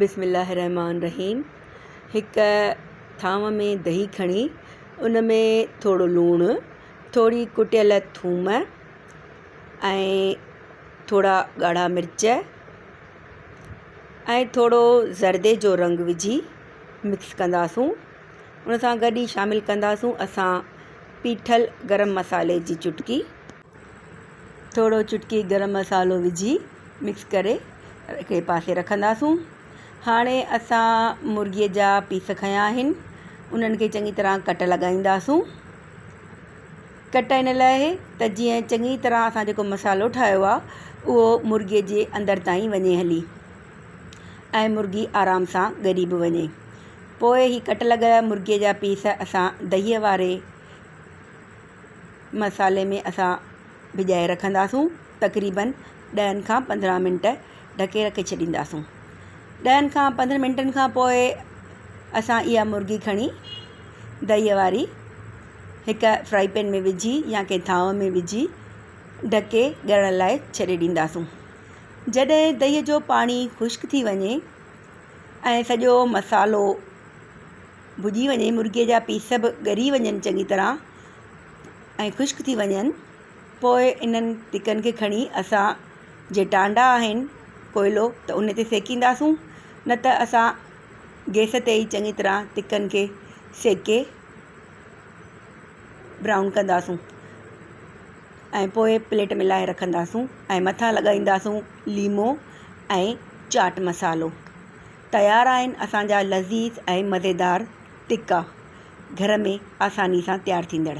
بسم الله الرحمٰن الرحيم هڪ ٿانو ۾ دهي کڻي ان ۾ ٿورو لوڻ ٿوري ڪٽيل ٿوم ۽ ٿورا ڳاڙها مرچ ۽ ٿورو زردي جو رنگ وجهي مڪس ڪنداسون ان سان گڏ ئي شامل ڪنداسون اسان پيٺل گرم مصالحي جي چٽڪي. ٿورو چٽڪي گرم مصالحو وجهي مڪس ڪري هڪڙي پاسي رکنداسون. هاڻي اسان مرغي جا پيس کنيا آهن انهن کي چڱي طرح ڪٽ لڳائينداسون. ڪٽ ان لاء ته جيئن چڱي طرح اسان جيڪو مصالحو ٺاهيو آهي اهو مرغي جي اندر تائين وڃي هلي ۽ مرغي آرام سان ڳري به وڃي. پوء هي ڪٽ لڳل مرغي جا پيس اسان دهيء واري مصالحي ۾ اسان ڀڄائي رکنداسون تقريبن ڏهن کان 15 منٽ ڍڪي رکي ڇڏينداسون. ڏهن کان 15 منٽن کان پوء اسان اها مرغي کڻي دهيء واري هڪ فرائي پين ۾ وجهي يا ڪنهن ٿانو ۾ وجهي ڍڪي ڳرڻ لاء ڇڏي ڏينداسون. جڏهن دهيء جو پاڻي خشڪ ٿي وڃي ۽ سڄو مصالحو ڀڄي وڃي مرغي جا پيس به ڳري وڃن چڱي طرح ۽ خشڪ ٿي وڃن پوء انهن ٽڪن کي کڻي اسان جي ٽانڊا آهن ڪوئلو ته ان تي سيڪينداسون نه ته اسان گئس تي ئي چڱي طرح ٽڪن کي سيڪي برائون ڪنداسون ۽ پوء پليٽ ۾ لاهي رکنداسون ۽ مٿان لڳائينداسون ليمو ۽ چاٽ مصالحو. تيار آهن اسان جا لذيذ ۽ مزيدار ٽڪا گهر ۾ آساني سان تيار ٿيندڙ.